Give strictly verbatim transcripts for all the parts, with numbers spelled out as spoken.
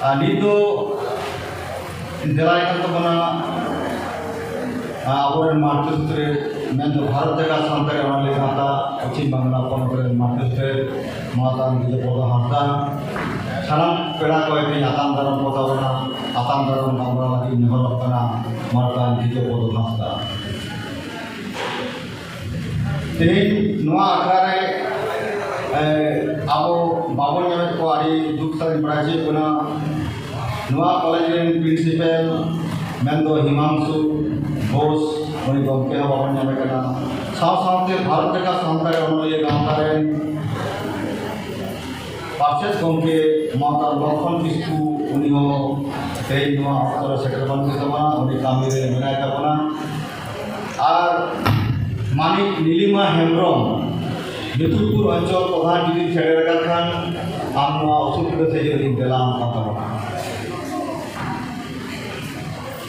ᱟᱨ ᱱᱤᱛ ᱫᱚ ᱫᱮᱞᱟᱭ ᱠᱟᱱ ᱛᱟᱵᱚᱱᱟ ᱟᱵᱚᱨᱮᱱ ᱢᱟᱨᱛᱤ ᱥᱩᱛᱨᱮ, ᱢᱮᱱᱫᱚ ᱵᱷᱟᱨᱚᱛ ᱡᱟᱠᱟᱛ ᱥᱟᱱᱛᱟᱲᱤ ᱚᱱᱚᱞᱤᱭᱟᱹ ᱜᱟᱶᱛᱟ ᱯᱚᱪᱷᱤᱢ ᱵᱟᱝᱞᱟ ᱯᱚᱱᱚᱛ ᱨᱮᱱ ᱢᱟᱨᱛᱤ ᱥᱩᱛᱨᱮ ᱢᱟᱛᱟᱱ ᱵᱤᱡᱚᱭᱯᱚᱫᱚ ᱦᱟᱸᱥᱫᱟ᱾ ᱥᱟᱱᱟᱢ ᱯᱮᱲᱟ ᱠᱚ ᱛᱮᱧ ᱟᱛᱟᱝ ᱫᱟᱨᱟᱢ ᱠᱚ ᱛᱟᱵᱚᱱᱟ᱾ ᱟᱛᱟᱝ ᱫᱟᱨᱟᱢ ᱜᱟᱞᱢᱟᱨᱟᱣ ᱞᱟᱹᱜᱤᱫ ᱱᱮᱦᱚᱨᱚᱜ ᱠᱟᱱᱟ ᱢᱟᱛᱟᱱ ᱵᱤᱡᱚᱭᱯᱚᱫᱚ ᱦᱟᱸᱥᱫᱟ᱾ ᱛᱮᱦᱮᱧ ᱱᱚᱣᱟ ᱟᱠᱷᱲᱟ ᱨᱮ, ᱮ, ᱟᱵᱚ ᱵᱟᱵᱚᱱ ᱧᱟᱢᱮᱫ ᱠᱚᱣᱟ, ᱟᱹᱰᱤ ᱫᱩᱠ ᱥᱟᱞᱟᱜ ᱤᱧ ᱵᱟᱲᱟᱭ ᱦᱚᱪᱚᱭᱮᱫ ᱵᱚᱱᱟ᱾ ᱱᱚᱣᱟ ᱠᱚᱞᱮᱡᱽ ᱨᱮᱱ ᱯᱨᱤᱱᱥᱤᱯᱟᱞ ᱢᱮᱱᱫᱚ ᱦᱤᱢᱟᱝᱥᱩ ᱜᱷᱳᱥ, ᱩᱱᱤ ᱜᱚᱢᱠᱮ ᱦᱚᱸ ᱵᱟᱵᱚᱱ ᱧᱟᱢᱮ ᱠᱟᱱᱟ᱾ ᱥᱟᱶ ᱥᱟᱶᱛᱮ ᱵᱷᱟᱨᱚᱛ ᱡᱟᱠᱟᱛ ᱥᱟᱱᱛᱟᱲᱤ ᱚᱱᱚᱞᱤᱭᱟᱹ ᱜᱟᱶᱛᱟ ᱨᱮᱱ ᱯᱟᱨᱥᱮᱛ ᱜᱚᱢᱠᱮ ᱢᱟᱛᱟᱨ ᱞᱚᱠᱷᱚᱱ ᱠᱤᱥᱠᱩ, ᱩᱱᱤ ᱦᱚᱸ ᱛᱮᱦᱮᱧ ᱱᱚᱣᱟ ᱚᱠᱛᱚ ᱨᱮ ᱥᱮᱴᱮᱨ ᱵᱟᱹᱱᱩᱜ ᱛᱟᱵᱚᱱᱟ, ᱩᱱᱤ ᱠᱟᱹᱢᱤ ᱨᱮ ᱢᱮᱱᱟᱭ ᱛᱟᱵᱚᱱᱟ᱾ ᱟᱨ ᱢᱟᱹᱱᱤᱡ ᱱᱤᱞᱤᱢᱟ ᱦᱮᱢᱵᱨᱚᱢ, ᱵᱤᱫᱩᱨᱯᱩᱨ ᱚᱧᱪᱚᱞ ᱯᱨᱚᱫᱷᱟᱱ ᱡᱩᱫᱤᱢ ᱥᱮᱴᱮᱨ ᱟᱠᱟᱱ ᱠᱷᱟᱱ, ᱟᱢ ᱱᱚᱣᱟ ᱚᱥᱩᱵᱤᱫᱷᱟ ᱥᱮ ᱡᱩᱫᱤᱢ ᱫᱮᱞᱟ ᱟᱢ ᱠᱟᱱ ᱛᱟᱵᱚᱱᱟ᱾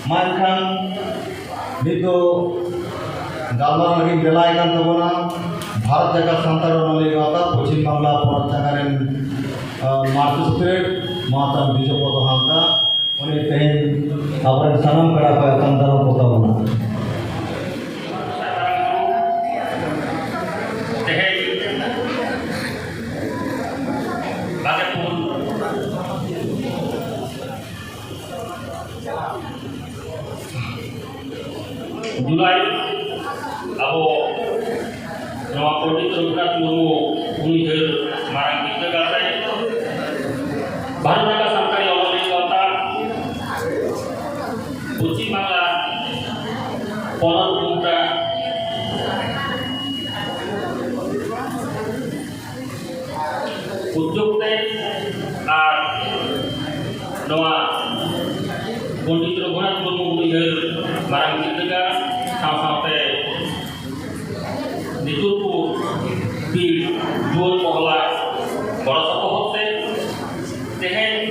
ᱢᱟ ᱮᱱᱠᱷᱟᱱ ᱱᱤᱛ ᱫᱚ ᱜᱟᱞᱢᱟᱨᱟᱣ ᱞᱟᱹᱜᱤᱫ ᱫᱮᱞᱟᱭ ᱠᱟᱱ ᱛᱟᱵᱚᱱᱟ ᱵᱷᱟᱨᱚᱛ ᱡᱟᱠᱟᱛ ᱥᱟᱱᱛᱟᱲ ᱚᱱᱚᱞᱤᱭᱟᱹ ᱜᱟᱶᱛᱟ ᱯᱚᱪᱷᱤᱢ ᱵᱟᱝᱞᱟ ᱯᱚᱱᱚᱛ ᱡᱟᱠᱟᱛ ᱨᱮᱱ, ᱟᱸ, ᱢᱟᱨᱛᱤ ᱥᱩᱛᱨᱮᱛ ᱢᱟᱛᱟᱱ ᱵᱤᱡᱚᱭᱯᱚᱫᱚ ᱦᱟᱸᱥᱫᱟ᱾ ᱩᱱᱤ ᱛᱮᱦᱮᱧ ᱟᱵᱚᱨᱮᱱ ᱥᱟᱱᱟᱢ ᱯᱮᱲᱟ ᱠᱚ ᱟᱛᱟᱝ ᱫᱟᱨᱟᱢ ᱠᱚ ᱛᱟᱵᱚᱱᱟ᱾ ᱛᱮᱦᱮᱧ ᱵᱟᱜᱮ ᱯᱩᱱ ᱡᱩᱞᱟᱭ ᱟᱵᱚ ᱱᱚᱣᱟ ᱯᱚᱱᱰᱤᱛ ᱨᱚᱜᱷᱩᱱᱟᱛᱷ ᱢᱩᱨᱢᱩ ᱩᱭᱦᱟᱹᱨ ᱢᱟᱨᱟᱝ ᱵᱤᱨᱫᱟᱹᱜᱟᱲ ᱨᱮ ᱵᱷᱟᱨᱚᱛ ᱱᱟᱜᱟᱨ ᱥᱟᱱᱛᱟᱲᱤ ᱚᱱᱚᱞᱤᱭᱟᱹ ᱜᱟᱶᱛᱟ ᱯᱚᱪᱷᱤᱢ ᱵᱟᱝᱞᱟ ᱯᱚᱱᱚᱛ ᱜᱩᱢᱴᱟ ᱩᱫᱽᱡᱳᱜᱽ ᱛᱮ ᱟᱨ ᱱᱚᱣᱟ ᱯᱚᱱᱰᱤᱛ ᱨᱚᱜᱷᱩᱱᱟᱛᱷ ᱢᱩᱨᱢᱩ ᱩᱭᱦᱟᱹᱨ ᱢᱟᱨᱟᱝ ᱵᱤᱨᱫᱟᱹᱜᱟᱲ ᱥᱟᱶ ᱥᱟᱶᱛᱮ ᱱᱤᱛᱩᱨᱯᱩᱨ ᱵᱤᱨ ᱡᱩᱣᱟᱹᱱ ᱢᱚᱦᱞᱟ ᱜᱚᱲᱚ ᱥᱚᱯᱚᱦᱚᱫ ᱛᱮ ᱛᱮᱦᱮᱧ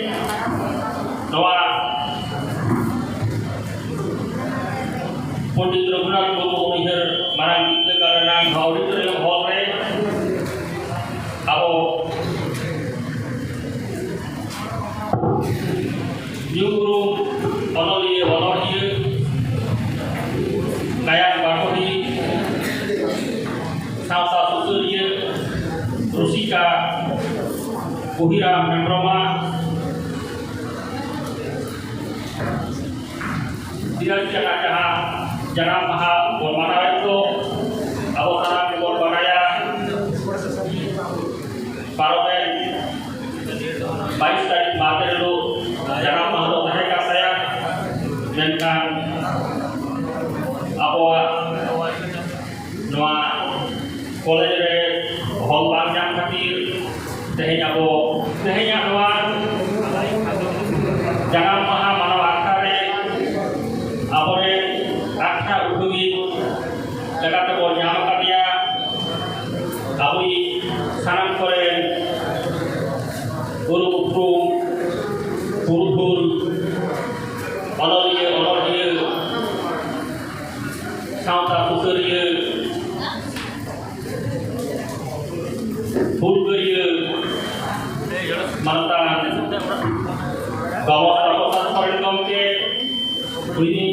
ᱱᱚᱣᱟ ᱯᱚᱱᱰᱤᱛ ᱨᱚᱜᱷᱩᱱᱟᱛᱷ ᱢᱩᱨᱢᱩ ᱩᱭᱦᱟᱹᱨ ᱢᱟᱨᱟᱝ ᱵᱤᱨᱫᱟᱹᱜᱟᱲ ᱨᱮᱱᱟᱜ auditorium hall ᱨᱮ ᱟᱵᱚ ᱧᱩᱢ ᱩᱨᱩᱢ ᱚᱱᱚᱞᱤᱭᱟᱹ, ᱚᱱᱚᱲᱦᱤᱭᱟᱹ, ᱜᱟᱭᱟᱱ ᱵᱟᱰᱚᱦᱤ, ᱥᱟᱶᱛᱟ ᱥᱩᱥᱟᱹᱨᱤᱭᱟᱹ, ᱨᱩᱥᱤᱠᱟ ᱵᱩᱦᱤᱨᱟᱢ ᱦᱮᱢᱵᱨᱚᱢᱟᱜ ᱛᱤᱨᱟᱹᱡ ᱠᱟᱱᱟ ᱡᱟᱦᱟᱸ ᱡᱟᱱᱟᱢ ᱢᱟᱦᱟ ᱵᱚᱱ ᱢᱟᱱᱟᱣᱮᱫ ᱫᱚ, ᱟᱵᱚ ᱥᱟᱱᱟᱢ ᱜᱮᱵᱚᱱ ᱵᱟᱰᱟᱭᱟ, ᱯᱟᱨᱚᱢᱮᱱ ᱵᱟᱭᱤᱥ ᱛᱟᱹᱨᱤᱠᱷ ᱢᱟᱦᱫᱮᱨ ᱦᱤᱞᱳᱜ ᱡᱟᱱᱟᱢ ᱢᱟᱦᱟ ᱫᱚ ᱛᱟᱦᱮᱸ ᱠᱟᱱ ᱛᱟᱭᱟ᱾ ᱢᱮᱱᱠᱷᱟᱱ ᱟᱵᱚᱣᱟᱜ ᱱᱚᱣᱟ ᱠᱚᱞᱮᱡᱽ ᱨᱮ ᱦᱚᱞ ᱵᱟᱝ ᱧᱟᱢ ᱠᱷᱟᱹᱛᱤᱨ ᱛᱮᱦᱮᱧ ᱟᱵᱚ ᱛᱮᱦᱮᱧᱟᱜ ᱱᱚᱣᱟ ᱡᱟᱱᱟᱢ ᱢᱟᱦᱟ ᱢᱟᱱᱟᱣ ᱟᱠᱷᱲᱟ ᱨᱮ ᱟᱵᱚᱨᱮᱱ ᱟᱠᱷᱲᱟ ᱩᱫᱽᱫᱳᱜᱤ ᱞᱮᱠᱟᱛᱮ ᱵᱚᱱ ᱧᱟᱢ ᱟᱠᱟᱫᱮᱭᱟ᱾ ᱟᱵᱚᱭᱤᱡ ᱥᱟᱱᱟᱢ ᱠᱚᱨᱮᱱ ᱩᱨᱩᱢ ᱩᱯᱨᱩᱢ ᱯᱩᱨᱩᱫᱷᱩᱞ, ᱚᱱᱚᱞᱤᱭᱟᱹ, ᱚᱱᱚᱲᱦᱤᱭᱟᱹ, ᱥᱟᱶᱛᱟ ᱥᱩᱥᱟᱹᱨᱤᱭᱟᱹ, ᱦᱩᱞᱜᱟᱹᱨᱤᱭᱟᱹ, ᱢᱟᱱᱚᱛᱟᱱ ᱵᱟᱵᱟ ᱥᱟᱨᱵᱚᱛᱟ ᱥᱚᱨᱮᱱ ᱜᱚᱢᱠᱮ, ᱩᱱᱤ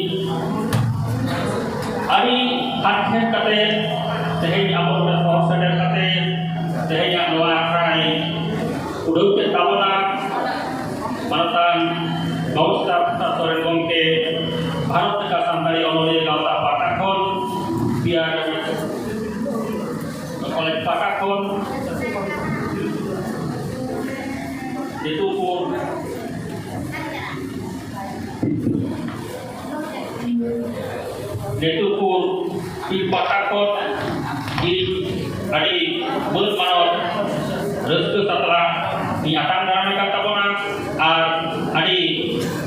ᱟᱹᱰᱤ ᱦᱟᱨᱠᱷᱮᱛ ᱠᱟᱛᱮ ᱛᱮᱦᱮᱧ ᱟᱵᱚ ᱱᱚᱰᱮ ᱥᱚᱦᱚᱨ ᱥᱮᱴᱮᱨ ᱠᱟᱛᱮ ᱛᱮᱦᱮᱧᱟᱜ ᱱᱚᱣᱟ ᱟᱠᱷᱲᱟᱭ ᱩᱰᱟᱹᱣ ᱠᱮᱫ ᱛᱟᱵᱚᱱᱟ᱾ ᱢᱟᱱᱚᱛᱟᱱ ᱵᱟᱵᱟ ᱥᱟᱨᱵᱚᱛᱟ ᱥᱚᱨᱮᱱ ᱜᱚᱢᱠᱮ, ᱵᱷᱟᱨᱚᱛ ᱞᱮᱠᱟ ᱥᱟᱱᱛᱟᱲᱤ ᱚᱱᱚᱞᱤᱭᱟᱹ ᱜᱟᱶᱛᱟ ᱯᱟᱦᱴᱟ ᱠᱷᱚᱱ ᱯᱤᱭᱟᱨ ᱠᱚᱞᱮᱡᱽ ᱯᱟᱦᱴᱟ ᱠᱷᱚᱱ ᱱᱤᱛᱚᱜ ᱠᱚ ᱱᱤᱛᱚᱜ ᱠᱚ ᱯᱤᱲ ᱯᱟᱦᱴᱟ ᱠᱷᱚᱱ ᱤᱧ ᱟᱹᱰᱤ ᱢᱟᱹᱱ ᱢᱟᱱᱚᱛ ᱨᱟᱹᱥᱠᱟᱹ ᱥᱟᱛᱞᱟᱜ ᱤᱧ ᱟᱛᱟᱝ ᱫᱟᱨᱟᱢᱮ ᱠᱟᱱ ᱛᱟᱵᱚᱱᱟ ᱟᱨ ᱟᱹᱰᱤ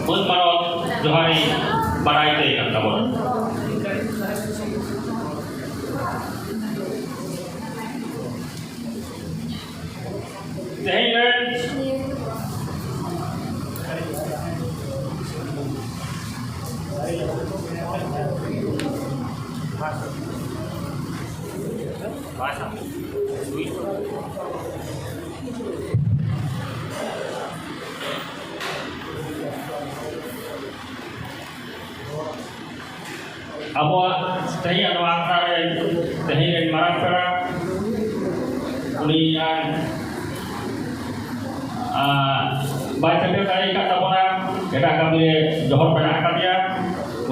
ᱢᱟᱹᱱ ᱢᱟᱱᱚᱛ ᱡᱚᱦᱟᱨᱤᱧ ᱵᱟᱲᱟᱭ ᱛᱮ ᱠᱟᱱ ᱛᱟᱵᱚᱱᱟ᱾ ᱛᱮᱦᱮᱧ ᱨᱮᱱ ᱟᱵᱚᱣᱟᱜ ᱛᱮᱦᱮᱧᱟᱜ ᱱᱚᱣᱟ ᱟᱠᱷᱲᱟ ᱨᱮ ᱛᱮᱦᱮᱧ ᱨᱮᱱ ᱢᱟᱨᱟᱝ ᱯᱮᱲᱟ, ᱩᱱᱤ ᱟᱨ, ᱟᱨ ᱵᱟᱭ ᱥᱮᱴᱮᱨ ᱫᱟᱲᱮ ᱟᱠᱟᱫ ᱛᱟᱵᱚᱱᱟ, ᱮᱴᱟᱜ ᱠᱟᱹᱢᱤ ᱨᱮ ᱡᱚᱦᱚᱲ ᱢᱮᱱᱟᱜ ᱟᱠᱟᱫᱮᱭᱟ᱾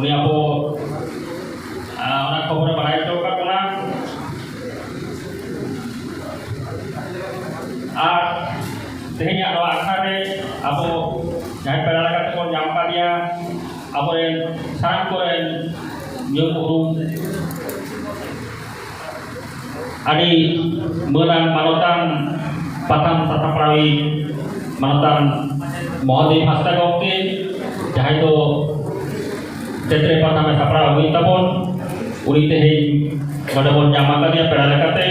ᱩᱱᱤ ᱟᱵᱚ, ᱟᱨ, ᱚᱱᱟ ᱠᱷᱚᱵᱚᱨᱮ ᱵᱟᱲᱟᱭ ᱦᱚᱪᱚ ᱟᱠᱟᱫ ᱵᱚᱱᱟ᱾ ᱟᱨ ᱛᱮᱦᱮᱧᱟᱜ ᱱᱚᱣᱟ ᱟᱠᱷᱲᱟ ᱨᱮ ᱟᱵᱚ ᱡᱟᱦᱟᱸᱭ ᱯᱮᱲᱟ ᱞᱮᱠᱟᱛᱮ ᱵᱚᱱ ᱧᱟᱢ ᱟᱠᱟᱫᱮᱭᱟ, ᱟᱵᱚᱨᱮᱱ ᱥᱟᱱᱟᱢ ᱠᱚᱨᱮᱱ ᱧᱩᱢ ᱩᱨᱩᱢ ᱟᱹᱰᱤ ᱢᱟᱹᱱᱟᱱ ᱢᱟᱱᱚᱛᱟᱱ ᱯᱟᱛᱷᱟᱢ ᱥᱟᱥᱟᱯᱲᱟᱣᱤᱡ ᱢᱟᱱᱚᱛᱟᱱ ᱢᱚᱦᱟᱫᱮᱵ ᱦᱟᱸᱥᱫᱟ ᱜᱚᱢᱠᱮ, ᱡᱟᱦᱟᱸᱭ ᱫᱚ ᱡᱮᱛᱮ ᱯᱟᱛᱷᱟᱢᱮ ᱥᱟᱯᱲᱟᱣ ᱟᱹᱜᱩᱭ ᱛᱟᱵᱚᱱ, ᱩᱱᱤ ᱛᱮᱦᱮᱧ ᱱᱚᱰᱮ ᱵᱚᱱ ᱧᱟᱢ ᱟᱠᱟᱫᱮᱭᱟ ᱯᱮᱲᱟ ᱞᱮᱠᱟᱛᱮ᱾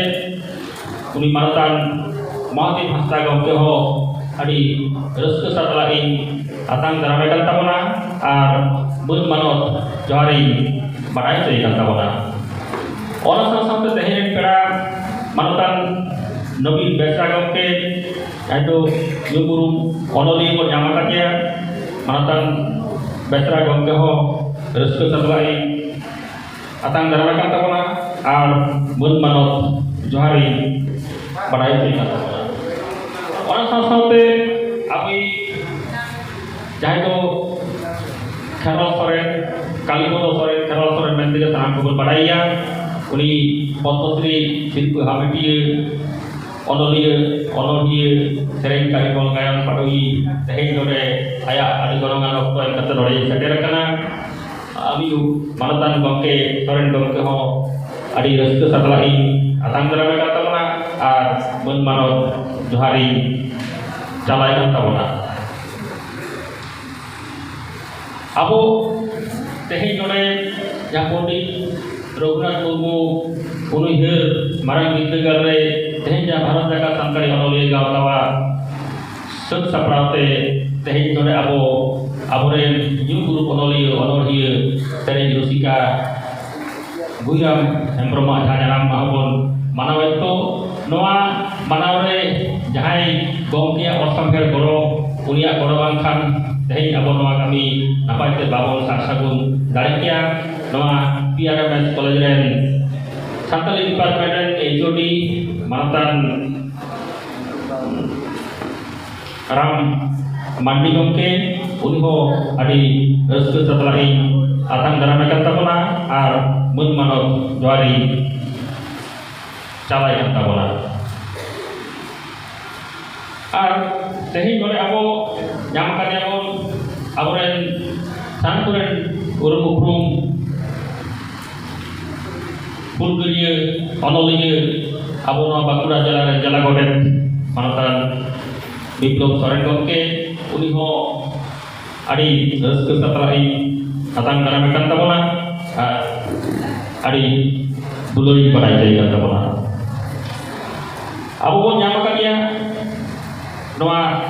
ᱩᱱᱤ ᱢᱟᱱᱚᱛᱟᱱ ᱢᱚᱦᱟᱫᱮᱵ ᱦᱟᱸᱥᱫᱟ ᱜᱚᱢᱠᱮ ᱦᱚᱸ ᱟᱹᱰᱤ ᱨᱟᱹᱥᱠᱟᱹ ᱥᱟᱛᱞᱟᱜ ᱤᱧ ᱟᱛᱟᱝ ᱫᱟᱨᱟᱢᱮ ᱠᱟᱱ ᱛᱟᱵᱚᱱᱟ ᱟᱨ ᱢᱟᱹᱱ ᱢᱟᱱᱚᱛ ᱡᱚᱦᱟᱨ ᱤᱧ ᱵᱟᱲᱟᱭ ᱦᱚᱪᱚᱭᱮ ᱠᱟᱱ ᱛᱟᱵᱚᱱᱟ᱾ ᱚᱱᱟ ᱥᱟᱶ ᱥᱟᱶᱛᱮ ᱛᱮᱦᱮᱧ ᱨᱮᱱ ᱯᱮᱲᱟ ᱢᱟᱱᱚᱛᱟᱱ ᱱᱚᱵᱤᱱ ᱵᱮᱥᱨᱟ ᱜᱚᱢᱠᱮ, ᱡᱟᱦᱟᱸᱭ ᱫᱚ ᱧᱩᱢ ᱩᱨᱩᱢ ᱚᱱᱚᱞᱤᱭᱟᱹ ᱵᱚᱱ ᱧᱟᱢ ᱟᱠᱟᱫᱮᱭᱟ, ᱢᱟᱱᱚᱛᱟᱱ ᱵᱮᱥᱨᱟ ᱜᱚᱢᱠᱮ ᱦᱚᱸ ᱨᱟᱹᱥᱠᱟᱹ ᱥᱟᱛᱞᱟᱜ ᱤᱧ ᱟᱛᱟᱝ ᱫᱟᱨᱟᱢ ᱟᱠᱟᱱ ᱛᱟᱵᱚᱱᱟ ᱟᱨ ᱢᱟᱹᱱ ᱢᱟᱱᱚᱛ ᱡᱚᱦᱟᱨ ᱤᱧ ᱵᱟᱲᱟᱭ ᱦᱚᱪᱚᱭᱮ ᱠᱟᱱ ᱛᱟᱵᱚᱱᱟ᱾ ᱚᱱᱟ ᱥᱟᱶ ᱥᱟᱶᱛᱮ ᱟᱵᱚᱭᱤᱡ ᱡᱟᱦᱟᱸᱭ ᱫᱚ ᱠᱷᱮᱨᱣᱟᱞ ᱥᱚᱨᱮᱱ, ᱠᱟᱞᱤᱯᱚᱫᱚ ᱥᱚᱨᱮᱱ, ᱠᱷᱮᱨᱣᱟᱞ ᱥᱚᱨᱮᱱ ᱢᱮᱱᱛᱮ ᱜᱮ ᱥᱟᱱᱟᱢ ᱠᱚᱵᱚᱱ ᱵᱟᱲᱟᱭᱮᱭᱟ᱾ ᱩᱱᱤ ᱯᱚᱫᱽᱢᱚᱥᱨᱤ ᱥᱤᱨᱯᱟᱹ ᱦᱟᱢᱮᱴᱤᱭᱟᱹ, ᱚᱱᱚᱞᱤᱭᱟᱹ, ᱚᱱᱚᱲᱦᱤᱭᱟᱹ, ᱥᱮᱨᱮᱧ ᱠᱟᱹᱨᱤᱜᱚᱞ, ᱜᱟᱭᱟᱱ ᱯᱟᱴᱷᱚᱠᱤᱭᱟᱹ, ᱛᱮᱦᱮᱧ ᱱᱚᱰᱮ ᱟᱭᱟᱜ ᱟᱹᱰᱤ ᱜᱚᱱᱚᱝᱟᱱ ᱚᱠᱛᱚ ᱮᱢ ᱠᱟᱛᱮ ᱱᱚᱰᱮ ᱥᱮᱴᱮᱨ ᱟᱠᱟᱱᱟ᱾ ᱟᱹᱢᱤᱡ ᱢᱟᱱᱚᱛᱟᱱ ᱜᱚᱢᱠᱮ ᱥᱚᱨᱮᱱ ᱜᱚᱢᱠᱮ ᱦᱚᱸ ᱟᱹᱰᱤ ᱨᱟᱹᱥᱠᱟᱹ ᱥᱟᱛᱞᱟᱜ ᱤᱧ ᱟᱛᱟᱝ ᱫᱟᱨᱟᱢᱮ ᱠᱟᱱ ᱛᱟᱵᱚᱱᱟ ᱟᱨ ᱢᱟᱹᱱ ᱢᱟᱱᱚᱛ ᱡᱚᱦᱟᱨ ᱤᱧ ᱪᱟᱞᱟᱭ ᱠᱟᱱ ᱛᱟᱵᱚᱱᱟ᱾ ᱟᱵᱚ ᱛᱮᱦᱮᱧ ᱱᱚᱰᱮ ᱡᱟᱦᱟᱸ ᱯᱚᱱᱰᱤᱛ ᱨᱚᱜᱷᱩᱱᱟᱛᱷ ᱢᱩᱨᱢᱩ ᱩᱱᱩᱭᱦᱟᱹᱨ ᱢᱟᱨᱟᱝ ᱵᱤᱨᱫᱟᱹᱜᱟᱲ ᱨᱮ ᱛᱮᱦᱮᱧ ᱡᱟᱦᱟᱸ ᱵᱷᱟᱨᱚᱛ ᱡᱟᱠᱟᱛ ᱥᱟᱱᱛᱟᱲᱤ ᱚᱱᱚᱞᱤᱭᱟᱹ ᱜᱟᱶᱛᱟᱣᱟᱜ ᱥᱟᱹᱛ ᱥᱟᱯᱲᱟᱣ ᱛᱮ ᱛᱮᱦᱮᱧ ᱱᱚᱰᱮ ᱟᱵᱚ, ᱟᱵᱚᱨᱮᱱ ᱧᱩᱢ ᱩᱨᱩᱢ ᱚᱱᱚᱞᱤᱭᱟᱹ, ᱚᱱᱚᱲᱦᱤᱭᱟᱹ, ᱥᱮᱨᱮᱧ ᱨᱩᱥᱤᱠᱟ ᱜᱩᱭᱨᱟᱢ ᱦᱮᱢᱵᱨᱚᱢᱟᱜ ᱡᱟᱦᱟᱸ ᱡᱟᱱᱟᱢ ᱢᱟᱦᱟ ᱵᱚᱱ ᱢᱟᱱᱟᱣᱮᱫ ᱫᱚ, ᱱᱚᱣᱟ ᱢᱟᱱᱟᱣ ᱨᱮ ᱡᱟᱦᱟᱸᱭ ᱜᱚᱢᱠᱮᱭᱟᱜ ᱚᱥᱟᱢᱵᱷᱮᱲ ᱜᱚᱲᱚ ᱩᱱᱤᱭᱟᱜ ᱜᱚᱲᱚ ᱵᱟᱝᱠᱷᱟᱱ ᱛᱮᱦᱮᱧ ᱟᱵᱚ ᱱᱚᱣᱟ ᱠᱟᱹᱢᱤ ᱱᱟᱯᱟᱭ ᱛᱮ ᱵᱟᱵᱚᱱ ᱥᱟᱨ ᱥᱟᱹᱜᱩᱱ ᱫᱟᱲᱮ ᱠᱮᱭᱟ᱾ ᱱᱚᱣᱟ P R M S college ᱨᱮᱱ ᱥᱟᱱᱛᱟᱲᱤ ᱰᱤᱯᱟᱨᱴᱢᱮᱱᱴ ᱨᱮᱱ ᱮᱭᱤᱪ ᱳ ᱰᱤ ᱢᱟᱱᱚᱛᱟᱱ ᱨᱟᱢ ᱢᱟᱱᱰᱤ ᱜᱚᱢᱠᱮ, ᱩᱱᱤ ᱦᱚᱸ ᱟᱹᱰᱤ ᱨᱟᱹᱥᱠᱟᱹ ᱥᱟᱛᱞᱟᱜ ᱤᱧ ᱟᱛᱟᱝ ᱫᱟᱨᱟᱢᱮ ᱠᱟᱱ ᱛᱟᱵᱚᱱᱟ ᱟᱨ ᱢᱟᱹᱱ ᱢᱟᱱᱚᱛ ᱡᱚᱦᱟᱨᱤᱧ ᱪᱟᱞᱟᱭ ᱠᱟᱱ ᱛᱟᱵᱚᱱᱟ᱾ ᱟᱨ ᱛᱮᱦᱮᱧ ᱱᱚᱰᱮ ᱟᱵᱚ ᱧᱟᱢ ᱟᱠᱟᱫᱮᱭᱟ ᱵᱚᱱ ᱟᱵᱚᱨᱮᱱ ᱥᱟᱱᱟᱢ ᱠᱚᱨᱮᱱ ᱩᱨᱩᱢ ᱩᱯᱨᱩᱢ ᱦᱩᱞᱜᱟᱹᱨᱤᱭᱟᱹ, ᱚᱱᱚᱞᱤᱭᱟᱹ, ᱟᱵᱚ ᱱᱚᱣᱟ ᱵᱟᱸᱠᱩᱲᱟ ᱡᱮᱞᱟ ᱨᱮᱱ ᱡᱮᱞᱟ ᱜᱚᱰᱮᱛ ᱢᱟᱱᱚᱛᱟᱱ ᱵᱤᱯᱞᱚᱵ ᱥᱚᱨᱮᱱ ᱜᱚᱢᱠᱮ, ᱩᱱᱤ ᱦᱚᱸ ᱟᱹᱰᱤ ᱨᱟᱹᱥᱠᱟᱹ ᱥᱟᱛᱞᱟᱜ ᱤᱧ ᱟᱛᱟᱝ ᱫᱟᱨᱟᱢᱮ ᱠᱟᱱ ᱛᱟᱵᱚᱱᱟ ᱟᱨ ᱟᱹᱰᱤ ᱫᱩᱞᱟᱹᱲᱤᱧ ᱵᱟᱲᱟᱭ ᱦᱚᱪᱚᱭᱮ ᱠᱟᱱ ᱛᱟᱵᱚᱱᱟ᱾ ᱟᱵᱚ ᱵᱚᱱ ᱧᱟᱢ ᱟᱠᱟᱫ ᱜᱮᱭᱟ ᱱᱚᱣᱟ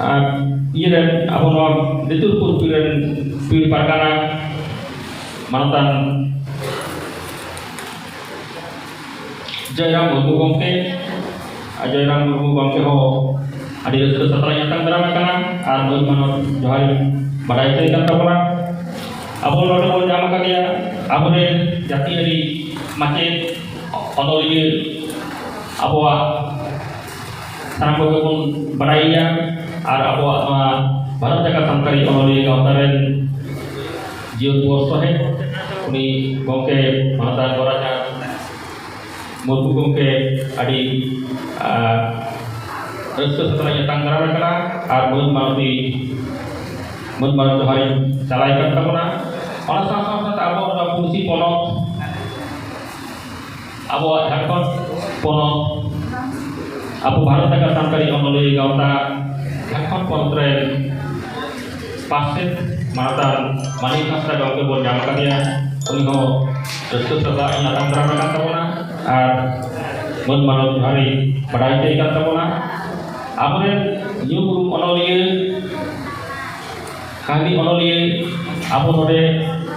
ᱟᱨ ᱤᱭᱟᱹ ᱨᱮᱱ ᱟᱵᱚ ᱱᱚᱣᱟ ᱫᱮᱛᱩᱨᱯᱩᱨ ᱯᱤᱲ ᱨᱮᱱ ᱯᱤᱲ ᱯᱟᱨᱜᱟᱱᱟ ᱢᱟᱱᱚᱛᱟᱱ ᱡᱚᱭᱨᱟᱢ ᱢᱩᱨᱢᱩ ᱜᱚᱢᱠᱮ, ᱟᱨ ᱡᱚᱭᱨᱟᱢ ᱢᱩᱨᱢᱩ ᱜᱚᱢᱠᱮ ᱦᱚᱸ ᱟᱹᱰᱤ ᱨᱟᱹᱥᱠᱟᱹ ᱥᱟᱛᱞᱟᱜ ᱤᱧ ᱟᱛᱟᱝ ᱫᱟᱨᱟᱢᱮ ᱠᱟᱱᱟ ᱟᱨ ᱢᱟᱹᱱ ᱢᱟᱱᱚᱛ ᱡᱚᱦᱟᱨ ᱤᱧ ᱵᱟᱰᱟᱭ ᱦᱚᱪᱚᱭᱮ ᱠᱟᱱ ᱛᱟᱵᱚᱱᱟ᱾ ᱟᱵᱚ ᱱᱚᱰᱮ ᱵᱚᱱ ᱧᱟᱢ ᱟᱠᱟᱫᱮᱭᱟ ᱟᱵᱚᱨᱮᱱ ᱡᱟᱹᱛᱤᱭᱟᱹᱨᱤ ᱢᱟᱪᱮᱫ, ᱚᱱᱚᱞᱤᱭᱟᱹ, ᱟᱵᱚᱣᱟᱜ ᱥᱟᱱᱟᱢ ᱠᱚᱜᱮ ᱵᱚᱱ ᱵᱟᱰᱟᱭᱮᱭᱟ ᱟᱨ ᱟᱵᱚᱣᱟᱜ ᱱᱚᱣᱟ ᱵᱷᱟᱨᱚᱛ ᱡᱟᱠᱟᱛ ᱥᱟᱱᱛᱟᱲᱤ ᱚᱱᱚᱞᱤᱭᱟᱹ ᱜᱟᱶᱛᱟ ᱨᱮᱱ ᱡᱤᱭᱚᱱ ᱵᱷᱳᱨ ᱥᱚᱦᱮᱫ, ᱩᱱᱤ ᱜᱚᱢᱠᱮ ᱢᱟᱱᱚᱛᱟᱱ ᱜᱳᱨᱟᱪᱟᱸᱫᱽ ᱢᱩᱨᱢᱩ ᱜᱚᱢᱠᱮ ᱟᱹᱰᱤ, ᱟᱨ ᱨᱟᱹᱥᱠᱟᱹ ᱥᱟᱛᱞᱟᱜ ᱤᱧ ᱟᱛᱟᱝ ᱫᱟᱨᱟᱢᱮ ᱠᱟᱱᱟ ᱟᱨ ᱢᱟᱹᱱ ᱢᱟᱱᱚᱛᱤ, ᱢᱟᱹᱱ ᱢᱟᱱᱚᱛ ᱡᱚᱦᱟᱨᱤᱧ ᱪᱟᱞᱟᱭ ᱠᱟᱱ ᱛᱟᱵᱚᱱᱟ᱾ ᱚᱱᱟ ᱥᱟᱶ ᱥᱟᱶ ᱥᱟᱶᱛᱮ ᱟᱵᱚ ᱱᱚᱣᱟ ᱯᱩᱲᱥᱤ ᱯᱚᱱᱚᱛ, ᱟᱵᱚᱣᱟᱜ ᱡᱷᱟᱲᱠᱷᱚᱸᱰ ᱯᱚᱱᱚᱛ, ᱟᱵᱚ ᱵᱷᱟᱨᱚᱛ ᱡᱟᱠᱟᱛ ᱥᱟᱱᱛᱟᱲᱤ ᱚᱱᱚᱞᱤᱭᱟᱹ ᱜᱟᱶᱛᱟ ᱡᱷᱟᱲᱠᱷᱚᱸᱰ ᱯᱚᱱᱚᱛ ᱨᱮᱱ ᱯᱟᱨᱥᱮᱛ ᱢᱟᱱᱚᱛᱟᱱ ᱢᱟᱱᱤᱠ ᱦᱟᱸᱥᱫᱟ ᱜᱚᱢᱠᱮ ᱵᱚᱱ ᱧᱟᱢ ᱟᱠᱟᱫᱮᱭᱟ᱾ ᱩᱱᱤ ᱦᱚᱸ ᱨᱟᱹᱥᱠᱟᱹ ᱥᱟᱞᱟᱜ ᱤᱧ ᱟᱛᱟᱝ ᱫᱟᱨᱟᱢ ᱟᱠᱟᱫ ᱛᱟᱵᱚᱱᱟ ᱟᱨ ᱢᱟᱹᱱ ᱢᱟᱱᱚᱛ ᱡᱚᱦᱟᱨᱤᱧ ᱵᱟᱰᱟᱭ ᱦᱚᱪᱚᱭᱮ ᱠᱟᱱ ᱛᱟᱵᱚᱱᱟ᱾ ᱟᱵᱚᱨᱮᱱ ᱧᱩᱢ ᱩᱨᱩᱢ ᱚᱱᱚᱞᱤᱭᱟᱹ, ᱠᱟᱹᱦᱱᱤ ᱚᱱᱚᱞᱤᱭᱟᱹ, ᱟᱵᱚ ᱱᱚᱰᱮ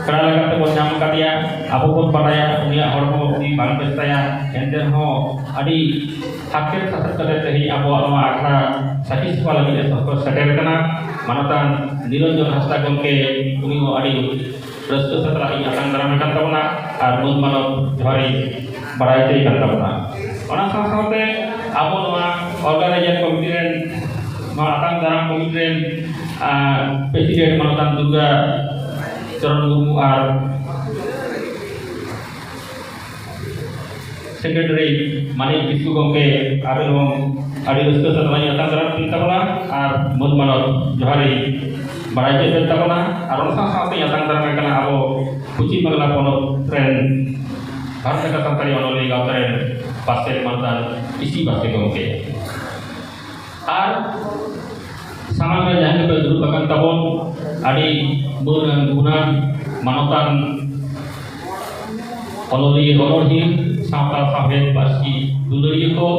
ᱥᱮᱬᱟ ᱞᱮᱠᱟᱛᱮ ᱵᱚᱱ ᱧᱟᱢ ᱟᱠᱟᱫᱮᱭᱟ, ᱟᱵᱚ ᱵᱚᱱ ᱵᱟᱰᱟᱭᱟ ᱩᱱᱤᱭᱟᱜ ᱦᱚᱲᱢᱚ ᱩᱱᱤ ᱵᱟᱝ ᱵᱮᱥ ᱛᱟᱭᱟ, ᱮᱱᱛᱮ ᱨᱮᱦᱚᱸ ᱟᱹᱰᱤ ᱦᱟᱨᱠᱮᱛ ᱥᱟᱥᱮᱛ ᱠᱟᱛᱮ ᱛᱮᱦᱮᱧ ᱟᱵᱚᱣᱟᱜ ᱱᱚᱣᱟ ᱟᱠᱷᱲᱟ ᱥᱟᱹᱠᱷᱤ ᱥᱚᱵᱷᱟ ᱞᱟᱹᱜᱤᱫ ᱮ ᱥᱚᱦᱚᱨ ᱥᱮᱴᱮᱨ ᱠᱟᱱᱟ᱾ ᱢᱟᱱᱚᱛᱟᱱ ᱱᱤᱨᱚᱧᱡᱚᱱ ᱦᱟᱸᱥᱫᱟ ᱜᱚᱢᱠᱮ, ᱩᱱᱤ ᱦᱚᱸ ᱟᱹᱰᱤ ᱨᱟᱹᱥᱠᱟᱹ ᱥᱟᱛᱞᱟᱜ ᱤᱧ ᱟᱛᱟᱝ ᱫᱟᱨᱟᱢᱮ ᱠᱟᱱ ᱛᱟᱵᱚᱱᱟ ᱟᱨ ᱢᱟᱹᱱ ᱢᱟᱱᱚᱛ ᱡᱚᱦᱟᱨ ᱤᱧ ᱵᱟᱲᱟᱭ ᱦᱚᱪᱚᱭᱮ ᱠᱟᱱ ᱛᱟᱵᱚᱱᱟ᱾ ᱚᱱᱟ ᱥᱟᱶ ᱥᱟᱶᱛᱮ ᱟᱵᱚ ᱱᱚᱣᱟ organizing committee ᱨᱮᱱ, ᱱᱚᱣᱟ ᱟᱛᱟᱝ ᱫᱟᱨᱟᱢ committee ᱨᱮᱱ, ᱟᱨ president ᱢᱟᱱᱚᱛᱟᱱ ᱫᱩᱨᱜᱟ ᱪᱚᱨᱚᱱ ᱢᱩᱨᱢᱩ ᱟᱨ secretary ᱢᱟᱱᱤᱠ ᱠᱤᱥᱠᱩ ᱜᱚᱢᱠᱮ, ᱟᱵᱮᱱ ᱦᱚᱸ ᱟᱹᱰᱤ ᱨᱟᱹᱥᱠᱟᱹ ᱥᱟᱞᱟᱜ ᱤᱧ ᱟᱛᱟᱝ ᱫᱟᱨᱟᱢ ᱠᱮᱫ ᱛᱟᱵᱚᱱᱟ ᱟᱨ ᱢᱟᱹᱱ ᱢᱟᱱᱚᱛ ᱡᱚᱦᱟᱨ ᱤᱧ ᱵᱟᱲᱟᱭ ᱦᱚᱪᱚᱭᱮᱫ ᱛᱟᱵᱚᱱᱟ᱾ ᱟᱨ ᱚᱱᱟ ᱥᱟᱶ ᱥᱟᱶᱛᱮ ᱤᱧ ᱟᱛᱟᱝ ᱫᱟᱨᱟᱢ ᱠᱟᱱᱟ ᱟᱵᱚ ᱯᱚᱪᱷᱤᱢ ᱵᱟᱝᱞᱟ ᱯᱚᱱᱚᱛ ᱨᱮᱱ ᱵᱷᱟᱨᱚᱛ ᱞᱮᱠᱟ ᱥᱟᱱᱛᱟᱲᱤ ᱚᱱᱚᱞᱤᱭᱟᱹ ᱜᱟᱶᱛᱟ ᱨᱮᱱ ᱯᱟᱨᱥᱮᱛ ᱢᱟᱱᱚᱛᱟᱱ ᱤᱥᱤ ᱵᱟᱥᱠᱮ ᱜᱚᱢᱠᱮ᱾ ᱟᱨ ᱥᱟᱢᱟᱝ ᱨᱮ ᱡᱟᱦᱟᱸᱭ ᱠᱚᱯᱮ ᱫᱩᱲᱩᱵ ᱟᱠᱟᱱ ᱛᱟᱵᱚᱱ, ᱟᱹᱰᱤ ᱢᱟᱹᱱ ᱟᱱ ᱜᱩᱱᱟᱱ ᱢᱟᱱᱚᱛᱟᱱ ᱚᱱᱚᱞᱤᱭᱟᱹ, ᱚᱱᱚᱬᱦᱤᱭᱟᱹ, ᱥᱟᱶᱛᱟ ᱥᱟᱶᱦᱮᱫ ᱯᱟᱹᱨᱥᱤ ᱫᱩᱞᱟᱹᱲᱤᱭᱟᱹ ᱠᱚ,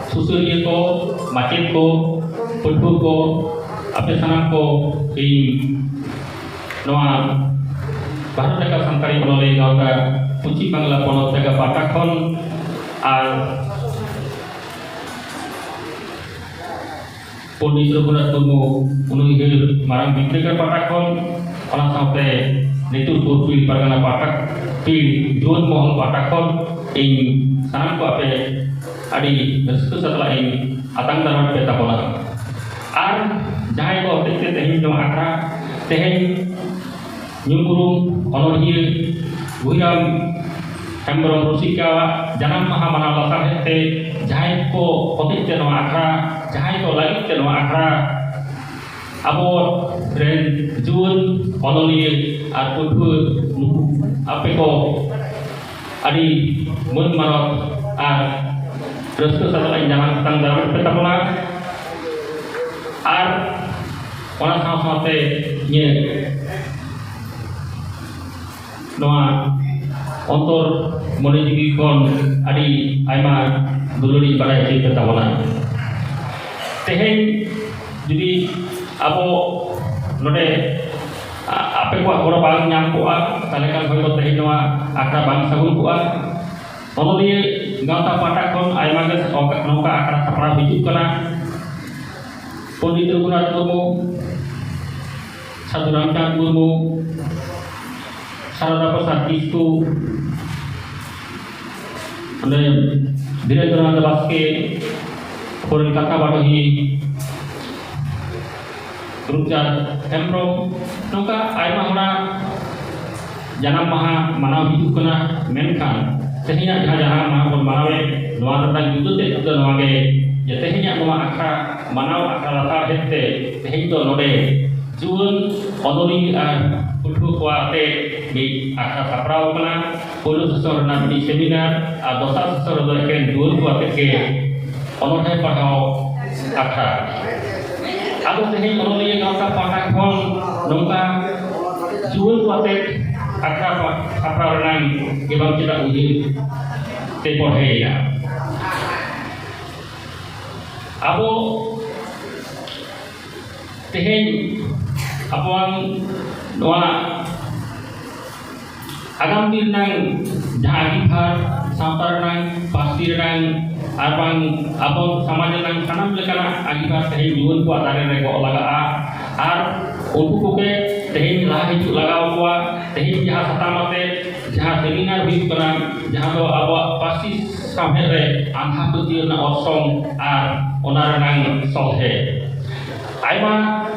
ᱥᱩᱥᱟᱹᱨᱤᱭᱟᱹ ᱠᱚ, ᱢᱟᱪᱮᱫ ᱠᱚ, ᱯᱟᱹᱴᱷᱩᱣᱟᱹ ᱠᱚ, ᱟᱯᱮ ᱥᱟᱱᱟᱢ ᱠᱚ ᱤᱧ ᱱᱚᱣᱟ ᱵᱷᱟᱨᱚᱛ ᱞᱮᱠᱟ ᱥᱟᱱᱛᱟᱲᱤ ᱚᱱᱚᱞᱤᱭᱟᱹ ᱜᱟᱶᱛᱟ ᱯᱚᱪᱷᱤᱢ ᱵᱟᱝᱞᱟ ᱯᱚᱱᱚᱛ ᱡᱟᱭᱜᱟ ᱯᱟᱦᱴᱟ ᱠᱷᱚᱱ ᱟᱨ ᱯᱚᱱᱰᱤᱛ ᱨᱚᱜᱷᱩᱱᱟᱛᱷ ᱢᱩᱨᱢᱩ ᱩᱱᱩᱭᱦᱟᱹᱨ ᱢᱟᱨᱟᱝ ᱵᱤᱨᱫᱟᱹᱜᱟᱲ ᱯᱟᱦᱴᱟ ᱠᱷᱚᱱ, ᱚᱱᱟ ᱥᱟᱶᱛᱮ ᱱᱤᱛᱚᱜ ᱯᱩᱨᱵᱤ ᱯᱟᱨᱜᱟᱱᱟ ᱯᱟᱦᱴᱟ, ᱯᱤᱲ ᱡᱩᱣᱟᱹᱱ ᱢᱚᱦᱚᱞ ᱯᱟᱦᱴᱟ ᱠᱷᱚᱱ ᱤᱧ ᱥᱟᱱᱟᱢ ᱠᱚ ᱟᱯᱮ ᱟᱹᱰᱤ ᱨᱟᱹᱥᱠᱟᱹ ᱥᱟᱛᱞᱟᱜ ᱤᱧ ᱟᱛᱟᱝ ᱫᱟᱨᱟᱢ ᱯᱮ ᱛᱟᱵᱚᱱᱟ᱾ ᱟᱨ ᱡᱟᱦᱟᱸᱭ ᱠᱚ ᱦᱚᱛᱮᱡ ᱛᱮ ᱛᱮᱦᱮᱧ ᱱᱚᱣᱟ ᱟᱠᱷᱲᱟ, ᱛᱮᱦᱮᱧ ᱧᱩᱢ ᱩᱨᱩᱢ ᱚᱱᱚᱬᱦᱤᱭᱟᱹ ᱜᱩᱦᱤᱨᱟᱢ ᱦᱮᱢᱵᱨᱚᱢ ᱨᱩᱥᱤᱠᱟᱣᱟᱜ ᱡᱟᱱᱟᱢ ᱢᱟᱦᱟ ᱢᱟᱱᱟᱣ ᱞᱟᱥᱟᱲᱦᱮᱫ ᱛᱮ ᱡᱟᱦᱟᱸᱭ ᱠᱚ ᱦᱚᱛᱮᱡ ᱛᱮ ᱱᱚᱣᱟ ᱟᱠᱷᱲᱟ, ᱡᱟᱦᱟᱸᱭ ᱠᱚ ᱞᱟᱹᱜᱤᱫ ᱛᱮ ᱱᱚᱣᱟ ᱟᱠᱷᱲᱟ, ᱟᱵᱚ ᱨᱮᱱ ᱡᱩᱣᱟᱹᱱ ᱚᱱᱚᱞᱤᱭᱟᱹ ᱟᱨ ᱯᱟᱹᱴᱷᱩᱣᱟᱹ ᱱᱩᱠᱩ ᱟᱯᱮ ᱠᱚ ᱟᱹᱰᱤ ᱢᱟᱹᱱ ᱢᱟᱱᱚᱛ ᱟᱨ ᱨᱟᱹᱥᱠᱟᱹ ᱥᱟᱞᱟᱜ ᱤᱧ ᱡᱟᱱᱟᱢ ᱟᱛᱟᱝ ᱫᱟᱨᱟᱢᱮᱫ ᱯᱮ ᱛᱟᱵᱚᱱᱟ᱾ ᱟᱨ ᱚᱱᱟ ᱥᱟᱶ ᱥᱟᱶᱛᱮ ᱤᱧᱟᱹᱜ ᱱᱚᱣᱟ ᱚᱱᱛᱚᱨ ᱢᱚᱱᱮ ᱡᱤᱣᱤ ᱠᱷᱚᱱ ᱟᱹᱰᱤ ᱟᱭᱢᱟ ᱫᱩᱞᱟᱹᱲᱤᱧ ᱵᱟᱲᱟᱭ ᱦᱚᱪᱚᱭᱮᱫ ᱯᱮ ᱛᱟᱵᱚᱱᱟ᱾ ᱛᱮᱦᱮᱧ ᱡᱩᱫᱤ ᱟᱵᱚ ᱱᱚᱰᱮ ᱟᱯᱮ ᱠᱚᱣᱟᱜ ᱜᱚᱲᱚ ᱵᱟᱝ ᱧᱟᱢ ᱠᱚᱜᱼᱟ, ᱛᱟᱦᱚᱞᱮ ᱠᱷᱟᱱ ᱦᱚᱭᱛᱚ ᱛᱮᱦᱮᱧ ᱱᱚᱣᱟ ᱟᱠᱷᱲᱟ ᱵᱟᱝ ᱥᱟᱹᱜᱩᱱ ᱠᱚᱜᱼᱟ᱾ ᱚᱱᱚᱞᱤᱭᱟᱹ ᱜᱟᱶᱛᱟ ᱯᱟᱦᱴᱟ ᱠᱷᱚᱱ ᱟᱭᱢᱟ ᱜᱮ ᱱᱚᱝᱠᱟ ᱟᱠᱷᱲᱟ ᱥᱟᱯᱲᱟᱣ ᱦᱤᱡᱩᱜ ᱠᱟᱱᱟ᱾ ᱯᱚᱱᱰᱤᱛ ᱨᱚᱜᱷᱩᱱᱟᱛᱷ ᱢᱩᱨᱢᱩ, ᱥᱟᱹᱫᱷᱩ ᱨᱟᱢᱪᱟᱸᱫᱽ ᱢᱩᱨᱢᱩ, ᱥᱟᱨᱚᱫᱟ ᱯᱨᱚᱥᱟᱫᱽ ᱠᱤᱥᱠᱩ, ᱚᱸᱰᱮ ᱵᱤᱨᱮᱱᱫᱨᱚᱱᱟᱛᱷ ᱵᱟᱥᱠᱮ, ᱯᱷᱚᱨᱤᱱ ᱠᱟᱛᱷᱟ ᱵᱟᱰᱚᱦᱤ, ᱨᱩᱯᱪᱟᱸᱫᱽ ᱦᱮᱢᱵᱨᱚᱢ, ᱱᱚᱝᱠᱟ ᱟᱭᱢᱟ ᱦᱚᱲᱟᱜ ᱡᱟᱱᱟᱢ ᱢᱟᱦᱟ ᱢᱟᱱᱟᱣ ᱦᱤᱡᱩᱜ ᱠᱟᱱᱟ᱾ ᱢᱮᱱᱠᱷᱟᱱ ᱛᱮᱦᱮᱧᱟᱜ ᱡᱟᱦᱟᱸ ᱡᱟᱱᱟᱢ ᱢᱟᱦᱟ ᱵᱚᱱ ᱢᱟᱱᱟᱣᱮᱫ, ᱱᱚᱣᱟ ᱨᱮᱱᱟᱜ ᱡᱩᱫᱟᱹ ᱛᱮᱫ ᱫᱚ ᱱᱚᱣᱟ ᱜᱮ ᱡᱮ ᱛᱮᱦᱮᱧᱟᱜ ᱱᱚᱣᱟ ᱟᱠᱷᱲᱟ ᱢᱟᱱᱟᱣ ᱟᱠᱷᱲᱟ ᱞᱟᱛᱟᱨ ᱦᱮᱡ ᱛᱮ ᱛᱮᱦᱮᱧ ᱫᱚ ᱱᱚᱰᱮ ᱡᱩᱣᱟᱹᱱ ᱚᱱᱚᱞᱤᱭᱟᱹ ᱟᱨ ᱯᱟᱹᱴᱷᱩᱣᱟᱹ ᱠᱚ ᱟᱛᱮ ᱢᱤᱫ ᱟᱠᱷᱲᱟ ᱥᱟᱯᱲᱟᱣ ᱟᱠᱟᱱᱟ᱾ ᱯᱳᱭᱞᱳ ᱥᱮᱥᱚᱱ ᱨᱮᱱᱟᱜ ᱢᱤᱫ ᱥᱮᱢᱤᱱᱟᱨ ᱟᱨ ᱫᱚᱥᱟᱨ ᱥᱮᱥᱚᱱ ᱨᱮᱫᱚ ᱮᱠᱮᱱ ᱡᱩᱣᱟᱹᱱ ᱠᱚ ᱟᱛᱮ ᱜᱮ ᱚᱱᱚᱬᱦᱮ ᱯᱟᱲᱦᱟᱣ ᱟᱠᱷᱲᱟ᱾ ᱟᱫᱚ ᱛᱮᱦᱮᱧ ᱚᱱᱚᱞᱤᱭᱟᱹ ᱜᱟᱶᱛᱟ ᱯᱟᱦᱴᱟ ᱠᱷᱚᱱ ᱱᱚᱝᱠᱟ ᱡᱩᱣᱟᱹᱱ ᱠᱚ ᱟᱛᱮ ᱟᱠᱷᱲᱟ ᱯᱟ-, ᱥᱟᱯᱲᱟᱣ ᱨᱮᱱᱟᱜ ᱜᱮ ᱵᱟᱝ ᱪᱮᱫᱟᱜ ᱩᱭᱦᱟᱹᱨ ᱛᱮ ᱵᱚᱲᱦᱮᱭᱮᱱᱟ᱾ ᱟᱵᱚ ᱛᱮᱦᱮᱧ ᱟᱵᱚᱣᱟᱝ ᱱᱚᱣᱟ ᱟᱜᱟᱢ ᱫᱤᱱ ᱨᱮᱱᱟᱝ ᱡᱟᱦᱟᱸ ᱟᱹᱜᱤᱵᱷᱟᱨ, ᱥᱟᱶᱛᱟ ᱨᱮᱱᱟᱝ, ᱯᱟᱹᱨᱥᱤ ᱨᱮᱱᱟᱝ, ᱟᱨ ᱵᱟᱝ ᱟᱵᱚ ᱥᱚᱢᱟᱡᱽ ᱨᱮᱱᱟᱝ ᱥᱟᱱᱟᱢ ᱞᱮᱠᱟᱱᱟᱜ ᱟᱹᱜᱤᱵᱷᱟᱨ ᱛᱮᱦᱮᱧ ᱡᱩᱣᱟᱹᱱ ᱠᱚᱣᱟᱜ ᱫᱟᱨᱮ ᱨᱮ ᱜᱚᱜ ᱞᱟᱜᱟᱜᱼᱟ᱾ ᱟᱨ ᱩᱱᱠᱩ ᱠᱚᱜᱮ ᱛᱮᱦᱮᱧ ᱞᱟᱦᱟ ᱦᱤᱡᱩᱜ ᱞᱟᱜᱟᱣ ᱠᱚᱣᱟ᱾ ᱛᱮᱦᱮᱧ ᱡᱟᱦᱟᱸ ᱥᱟᱛᱟᱢ ᱟᱛᱮ ᱡᱟᱦᱟᱸ ᱥᱮᱢᱤᱱᱟᱨ ᱦᱩᱭᱩᱜ ᱠᱟᱱᱟ, ᱡᱟᱦᱟᱸ ᱫᱚ ᱟᱵᱚᱣᱟᱜ ᱯᱟᱹᱨᱥᱤ ᱥᱟᱶᱦᱮᱫ ᱨᱮ ᱟᱸᱫᱷᱟ ᱯᱟᱹᱛᱭᱟᱹᱣ ᱨᱮᱱᱟᱜ ᱚᱨᱥᱚᱝ ᱟᱨ ᱚᱱᱟ ᱨᱮᱱᱟᱝ ᱥᱚᱞᱦᱮ᱾ ᱟᱭᱢᱟ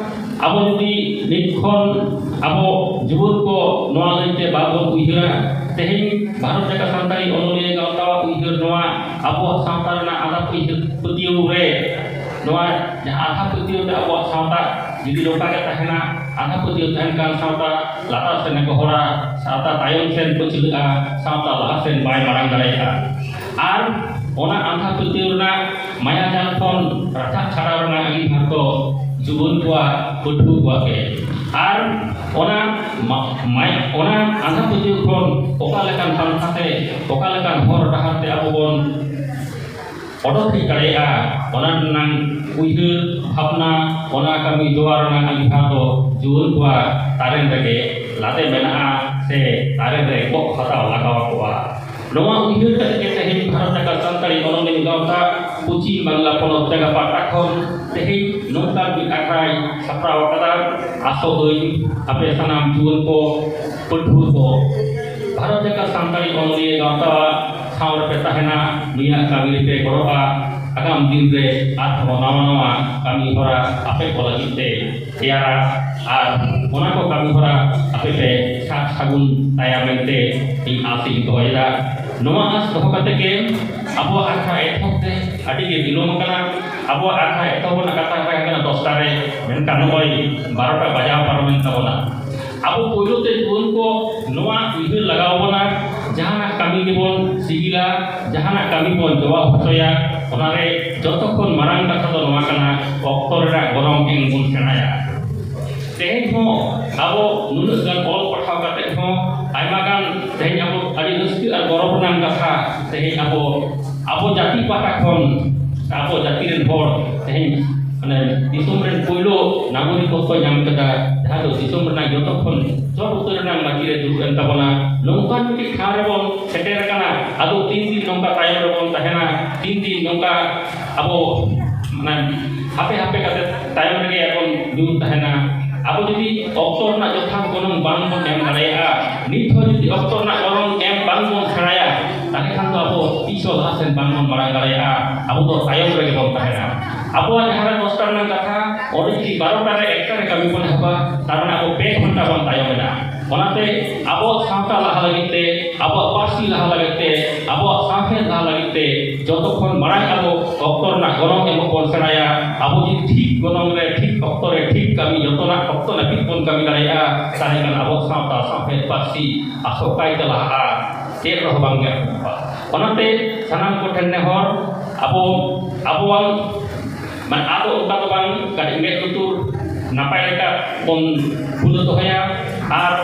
ᱟᱵᱚ ᱡᱩᱫᱤ ᱱᱤᱛ ᱠᱷᱚᱱ ᱟᱵᱚ ᱡᱩᱣᱟᱹᱱ ᱠᱚ ᱱᱚᱣᱟ ᱞᱟᱹᱭᱛᱮ ᱵᱟᱵᱚᱱ ᱩᱭᱦᱟᱹᱨᱟ, ᱛᱮᱦᱮᱧ ᱵᱷᱟᱨᱚᱛ ᱡᱟᱠᱟᱛ ᱥᱟᱱᱛᱟᱲᱤ ᱚᱱᱚᱞᱤᱭᱟᱹ ᱜᱟᱶᱛᱟᱣᱟᱜ ᱩᱭᱦᱟᱹᱨ ᱱᱚᱣᱟ ᱟᱵᱚᱣᱟᱜ ᱥᱟᱶᱛᱟ ᱨᱮᱱᱟᱜ ᱟᱸᱫᱷᱟ ᱯᱟᱹᱛᱭᱟᱹᱣ ᱨᱮ, ᱱᱚᱣᱟ ᱡᱟᱦᱟᱸ ᱟᱸᱫᱷᱟ ᱯᱟᱹᱛᱭᱟᱹᱣ ᱛᱮ ᱟᱵᱚᱣᱟᱜ ᱥᱟᱶᱛᱟ ᱡᱩᱫᱤ ᱱᱚᱝᱠᱟ ᱜᱮ ᱛᱟᱦᱮᱱᱟ, ᱟᱸᱫᱷᱟ ᱯᱟᱹᱛᱭᱟᱹᱣ ᱛᱟᱦᱮᱱ ᱠᱷᱟᱱ ᱥᱟᱶᱛᱟ ᱞᱟᱛᱟᱨ ᱥᱮᱱᱮ ᱜᱚᱦᱚᱲᱟ, ᱥᱟᱶᱛᱟ ᱛᱟᱭᱚᱢ ᱥᱮᱱ ᱯᱟᱹᱪᱷᱞᱟᱹᱜᱼᱟ, ᱥᱟᱶᱛᱟ ᱞᱟᱦᱟ ᱥᱮᱱ ᱵᱟᱭ ᱢᱟᱲᱟᱝ ᱫᱟᱲᱮᱭᱟᱜᱼᱟ᱾ ᱟᱨ ᱚᱱᱟ ᱟᱸᱫᱷᱟ ᱯᱟᱹᱛᱭᱟᱹᱣ ᱨᱮᱱᱟᱜ ᱢᱟᱭᱟ ᱡᱟᱞ ᱠᱷᱚᱱ ᱨᱟᱠᱟᱵ ᱪᱷᱟᱰᱟᱣ ᱨᱮᱱᱟᱜ ᱟᱹᱜᱤᱵᱷᱟᱨ ᱫᱚ ᱡᱩᱣᱟᱹᱱ ᱠᱚᱣᱟᱜ, ᱯᱟᱹᱴᱷᱩᱣᱟᱹ ᱠᱚᱣᱟᱜ ᱜᱮ᱾ ᱟᱨ ᱚᱱᱟ ᱢᱟ-, ᱢᱟᱭ-, ᱚᱱᱟ ᱟᱸᱫᱷᱟ ᱯᱟᱹᱛᱭᱟᱹᱣ ᱠᱷᱚᱱ ᱚᱠᱟ ᱞᱮᱠᱟᱱ ᱯᱟᱱᱛᱷᱟ ᱛᱮ, ᱚᱠᱟ ᱞᱮᱠᱟᱱ ᱦᱚᱨ ᱰᱟᱦᱟᱨ ᱛᱮ ᱟᱵᱚ ᱵᱚᱱ ᱚᱰᱚᱠ ᱦᱮᱡ ᱫᱟᱲᱮᱭᱟᱜᱼᱟ, ᱚᱱᱟ ᱨᱮᱱᱟᱜ ᱩᱭᱦᱟᱹᱨ ᱵᱷᱟᱵᱽᱱᱟ, ᱚᱱᱟ ᱠᱟᱹᱢᱤ ᱡᱚᱣᱟ ᱨᱮᱱᱟᱜ ᱟᱸᱜᱤᱵᱷᱟᱨ ᱫᱚ ᱡᱩᱣᱟᱹᱱ ᱠᱚᱣᱟᱜ ᱛᱟᱨᱮᱱ ᱨᱮᱜᱮ ᱞᱟᱫᱮ ᱢᱮᱱᱟᱜᱼᱟ ᱥᱮ ᱛᱟᱨᱮᱱ ᱨᱮ ᱜᱚᱜ ᱦᱟᱛᱟᱣ ᱞᱟᱜᱟᱣ ᱟᱠᱚᱣᱟ᱾ ᱱᱚᱣᱟ ᱩᱭᱦᱟᱹᱨ ᱠᱟᱛᱮ ᱜᱮ ᱛᱮᱦᱮᱧ ᱵᱷᱟᱨᱚᱛ ᱡᱟᱠᱟᱛ ᱥᱟᱱᱛᱟᱲᱤ ᱚᱱᱚᱞᱤᱭᱟᱹ ᱜᱟᱶᱛᱟ ᱯᱚᱪᱷᱤᱢ ᱵᱟᱝᱞᱟ ᱯᱚᱱᱚᱛ ᱡᱟᱭᱜᱟ ᱯᱟᱦᱴᱟ ᱠᱷᱚᱱ ᱛᱮᱦᱮᱧ ᱱᱚᱝᱠᱟᱱ ᱢᱤᱫ ᱟᱠᱷᱲᱟᱭ ᱥᱟᱯᱲᱟᱣ ᱟᱠᱟᱫᱟ᱾ ᱟᱥᱚᱜ ᱟᱹᱧ ᱟᱯᱮ ᱥᱟᱱᱟᱢ ᱡᱩᱣᱟᱹᱱ ᱠᱚ, ᱯᱟᱹᱴᱷᱩᱣᱟᱹ ᱠᱚ ᱵᱷᱟᱨᱚᱛ ᱡᱟᱠᱟᱛ ᱥᱟᱱᱛᱟᱲᱤ ᱚᱱᱚᱞᱤᱭᱟᱹ ᱜᱟᱶᱛᱟ ᱥᱟᱶ ᱨᱮᱯᱮ ᱛᱟᱦᱮᱱᱟ, ᱱᱩᱭᱟᱜ ᱠᱟᱹᱢᱤ ᱨᱮᱯᱮ ᱜᱚᱲᱚᱜᱼᱟ᱾ ᱟᱜᱟᱢ ᱫᱤᱱ ᱨᱮ ᱟᱨᱦᱚᱸ ᱱᱟᱣᱟ ᱱᱟᱣᱟ ᱠᱟᱹᱢᱤ ᱦᱚᱨᱟ ᱟᱯᱮ ᱠᱚ ᱞᱟᱹᱜᱤᱫ ᱛᱮ ᱛᱮᱭᱟᱨᱟ ᱟᱨ ᱚᱱᱟ ᱠᱚ ᱠᱟᱹᱢᱤ ᱦᱚᱨᱟ ᱟᱯᱮ ᱯᱮ ᱥᱟᱨ ᱥᱟᱹᱜᱩᱱ ᱛᱟᱭᱟ ᱢᱮᱱᱛᱮ ᱤᱧ ᱟᱥ ᱤᱧ ᱫᱚᱦᱚᱭᱮᱫᱟ᱾ ᱱᱚᱣᱟ ᱟᱥ ᱫᱚᱦᱚ ᱠᱟᱛᱮ ᱜᱮ ᱟᱵᱚᱣᱟᱜ ᱟᱠᱷᱲᱟ ᱮᱛᱚᱦᱚᱵ ᱛᱮ ᱟᱹᱰᱤ ᱜᱮ ᱵᱤᱞᱚᱢ ᱟᱠᱟᱱᱟ᱾ ᱟᱵᱚᱣᱟᱜ ᱟᱠᱷᱲᱟ ᱮᱛᱚᱦᱚᱵ ᱨᱮᱱᱟᱜ ᱠᱟᱛᱷᱟ ᱛᱟᱦᱮᱸ ᱠᱟᱱᱟ ᱫᱚᱥᱴᱟ ᱨᱮ, ᱢᱮᱱᱠᱷᱟᱱ ᱱᱚᱜᱼᱚᱭ ᱵᱟᱨᱚᱴᱟ ᱵᱟᱡᱟᱣ ᱯᱟᱨᱚᱢᱮᱱ ᱛᱟᱵᱚᱱᱟ᱾ ᱟᱵᱚ ᱯᱳᱭᱞᱳ ᱛᱮ ᱡᱩᱣᱟᱹᱱ ᱠᱚ ᱱᱚᱣᱟ ᱩᱭᱦᱟᱹᱨ ᱞᱟᱜᱟᱣ ᱵᱚᱱᱟ, ᱡᱟᱦᱟᱱᱟᱜ ᱠᱟᱹᱢᱤ ᱜᱮᱵᱚᱱ ᱥᱤᱜᱤᱞᱟ, ᱡᱟᱦᱟᱱᱟᱜ ᱠᱟᱹᱢᱤ ᱵᱚᱱ ᱡᱚᱵᱟᱵ ᱦᱚᱪᱚᱭᱟ, ᱚᱱᱟᱨᱮ ᱡᱚᱛᱚ ᱠᱷᱚᱱ ᱢᱟᱨᱟᱝ ᱠᱟᱛᱷᱟ ᱫᱚ ᱱᱚᱣᱟ ᱠᱟᱱᱟ, ᱚᱠᱛᱚ ᱨᱮᱱᱟᱜ ᱜᱚᱱᱚᱝ ᱮᱢ ᱵᱚᱱ ᱥᱮᱬᱟᱭᱟ᱾ ᱛᱮᱦᱮᱧ ᱦᱚᱸ ᱟᱵᱚ ᱱᱩᱱᱟᱹᱜ ᱜᱟᱱ ᱚᱞ ᱯᱟᱲᱦᱟᱣ ᱠᱟᱛᱮ ᱦᱚᱸ ᱟᱭᱢᱟ ᱜᱟᱱ ᱛᱮᱦᱮᱧ ᱟᱵᱚ ᱟᱹᱰᱤ ᱨᱟᱹᱥᱠᱟᱹ ᱟᱨ ᱜᱚᱨᱚᱵᱽ ᱨᱮᱱᱟᱜ ᱠᱟᱛᱷᱟ, ᱛᱮᱦᱮᱧ ᱟᱵᱚ, ᱟᱵᱚ ᱡᱟᱹᱛᱤ ᱯᱟᱦᱴᱟ ᱠᱷᱚᱱ ᱟᱵᱚ ᱡᱟᱹᱛᱤ ᱨᱮᱱ ᱦᱚᱲ ᱛᱮᱦᱮᱧ ᱢᱟᱱᱮ ᱫᱤᱥᱚᱢ ᱨᱮᱱ ᱯᱳᱭᱞᱳ ᱱᱟᱜᱚᱨᱤᱠᱚᱛᱛᱚ ᱧᱟᱢ ᱠᱮᱫᱟ, ᱡᱟᱦᱟᱸ ᱫᱚ ᱫᱤᱥᱚᱢ ᱨᱮᱱᱟᱜ ᱡᱚᱛᱚ ᱠᱷᱚᱱ ᱪᱚᱴ ᱩᱛᱟᱹᱨ ᱨᱮᱱᱟᱜ ᱢᱟᱹᱪᱤ ᱨᱮ ᱫᱩᱲᱩᱵ ᱮᱱ ᱛᱟᱵᱚᱱᱟ᱾ ᱱᱚᱝᱠᱟᱱ ᱢᱤᱫᱴᱤᱡ ᱴᱷᱟᱶ ᱨᱮᱵᱚᱱ ᱥᱮᱴᱮᱨ ᱟᱠᱟᱱᱟ, ᱟᱫᱚ ᱛᱤᱱ ᱫᱤᱱ ᱱᱚᱝᱠᱟ ᱛᱟᱭᱚᱢ ᱨᱮᱵᱚᱱ ᱛᱟᱦᱮᱱᱟ, ᱛᱤᱱ ᱫᱤᱱ ᱱᱚᱝᱠᱟ ᱟᱵᱚ ᱢᱟᱱᱮ ᱦᱟᱯᱮ ᱦᱟᱯᱮ ᱠᱟᱛᱮ ᱛᱟᱭᱚᱢ ᱨᱮᱜᱮ ᱵᱚᱱ ᱧᱩᱨ ᱛᱟᱦᱮᱱᱟ᱾ ᱟᱵᱚ ᱡᱩᱫᱤ ᱚᱠᱛᱚ ᱨᱮᱱᱟᱜ ᱡᱚᱛᱷᱟᱛ ᱜᱚᱱᱚᱝ ᱵᱟᱝ ᱵᱚᱱ ᱮᱢ ᱫᱟᱲᱮᱭᱟᱜᱼᱟ, ᱱᱤᱛ ᱦᱚᱸ ᱡᱩᱫᱤ ᱚᱠᱛᱚ ᱨᱮᱱᱟᱜ ᱜᱚᱱᱚᱝ ᱮᱢ ᱵᱟᱝ ᱵᱚᱱ ᱥᱮᱬᱟᱭᱟ, ᱛᱟᱦᱚᱞᱮ ᱠᱷᱟᱱ ᱫᱚ ᱟᱵᱚ ᱛᱤᱥ ᱦᱚᱸ ᱞᱟᱦᱟ ᱥᱮᱱ ᱵᱟᱝ ᱵᱚᱱ ᱢᱟᱲᱟᱝ ᱫᱟᱲᱮᱭᱟᱜᱼᱟ᱾ ᱟᱵᱚ ᱫᱚ ᱛᱟᱭᱚᱢ ᱨᱮᱜᱮ ᱵᱚᱱ ᱛᱟᱦᱮᱱᱟ᱾ ᱟᱵᱚᱣᱟᱜ ᱡᱟᱦᱟᱸ ᱨᱮ ᱫᱚᱥᱴᱟ ᱨᱮᱱᱟᱜ ᱠᱟᱛᱷᱟ, ᱚᱸᱰᱮ ᱡᱩᱫᱤ ᱵᱟᱨᱚᱴᱟ ᱨᱮ ᱮᱠᱴᱟ ᱨᱮ ᱠᱟᱹᱢᱤ ᱵᱚᱱ ᱮᱦᱚᱵᱟ, ᱛᱟᱨ ᱢᱟᱱᱮ ᱟᱵᱚ ᱯᱮ ᱜᱷᱚᱱᱴᱟ ᱵᱚᱱ ᱛᱟᱭᱚᱢ ᱮᱱᱟ᱾ ᱚᱱᱟᱛᱮ ᱟᱵᱚᱣᱟᱜ ᱥᱟᱶᱛᱟ ᱞᱟᱦᱟ ᱞᱟᱹᱜᱤᱫ ᱛᱮ, ᱟᱵᱚᱣᱟᱜ ᱯᱟᱹᱨᱥᱤ ᱞᱟᱦᱟ ᱞᱟᱹᱜᱤᱫ ᱛᱮ, ᱟᱵᱚᱣᱟᱜ ᱥᱟᱶᱦᱮᱫ ᱞᱟᱦᱟ ᱞᱟᱹᱜᱤᱫ ᱛᱮ ᱡᱚᱛᱚ ᱠᱷᱚᱱ ᱢᱟᱲᱟᱝ ᱟᱵᱚ ᱚᱠᱛᱚ ᱨᱮᱱᱟᱜ ᱜᱚᱱᱚᱝ ᱮᱢᱚᱜ ᱵᱚᱱ ᱥᱮᱬᱟᱭᱟ᱾ ᱟᱵᱚ ᱡᱩᱫᱤ ᱴᱷᱤᱠ ᱜᱚᱱᱚᱝ ᱨᱮ, ᱴᱷᱤᱠ ᱚᱠᱛᱚ ᱨᱮ, ᱴᱷᱤᱠ ᱠᱟᱹᱢᱤ ᱡᱚᱛᱚᱱᱟᱜ ᱚᱠᱛᱚ ᱱᱟᱹᱯᱤᱛ ᱵᱚᱱ ᱠᱟᱹᱢᱤ ᱫᱟᱲᱮᱭᱟᱜᱼᱟ, ᱛᱟᱦᱚᱞᱮ ᱠᱷᱟᱱ ᱟᱵᱚ ᱥᱟᱶᱛᱟ, ᱥᱟᱶᱦᱮᱫ, ᱯᱟᱹᱨᱥᱤ ᱟᱥᱚᱠᱟᱭ ᱛᱮ ᱞᱟᱦᱟᱜᱼᱟ, ᱪᱮᱫ ᱨᱮᱦᱚᱸ ᱵᱟᱝ ᱜᱮ ᱟᱴᱚᱠᱚᱜᱼᱟ᱾ ᱚᱱᱟᱛᱮ ᱥᱟᱱᱟᱢ ᱠᱚᱴᱷᱮᱱ ᱱᱮᱦᱚᱨ, ᱟᱵᱚ, ᱟᱵᱚᱣᱟᱜ ᱢᱟᱱᱮ ᱟᱫᱚ ᱚᱱᱠᱟ ᱫᱚ ᱵᱟᱝ, ᱠᱟᱹᱴᱤᱡ ᱢᱮᱫ ᱞᱩᱛᱩᱨ ᱱᱟᱯᱟᱭ ᱞᱮᱠᱟ ᱵᱚᱱ ᱠᱷᱩᱞᱟᱹ ᱫᱚᱦᱚᱭᱟ ᱟᱨ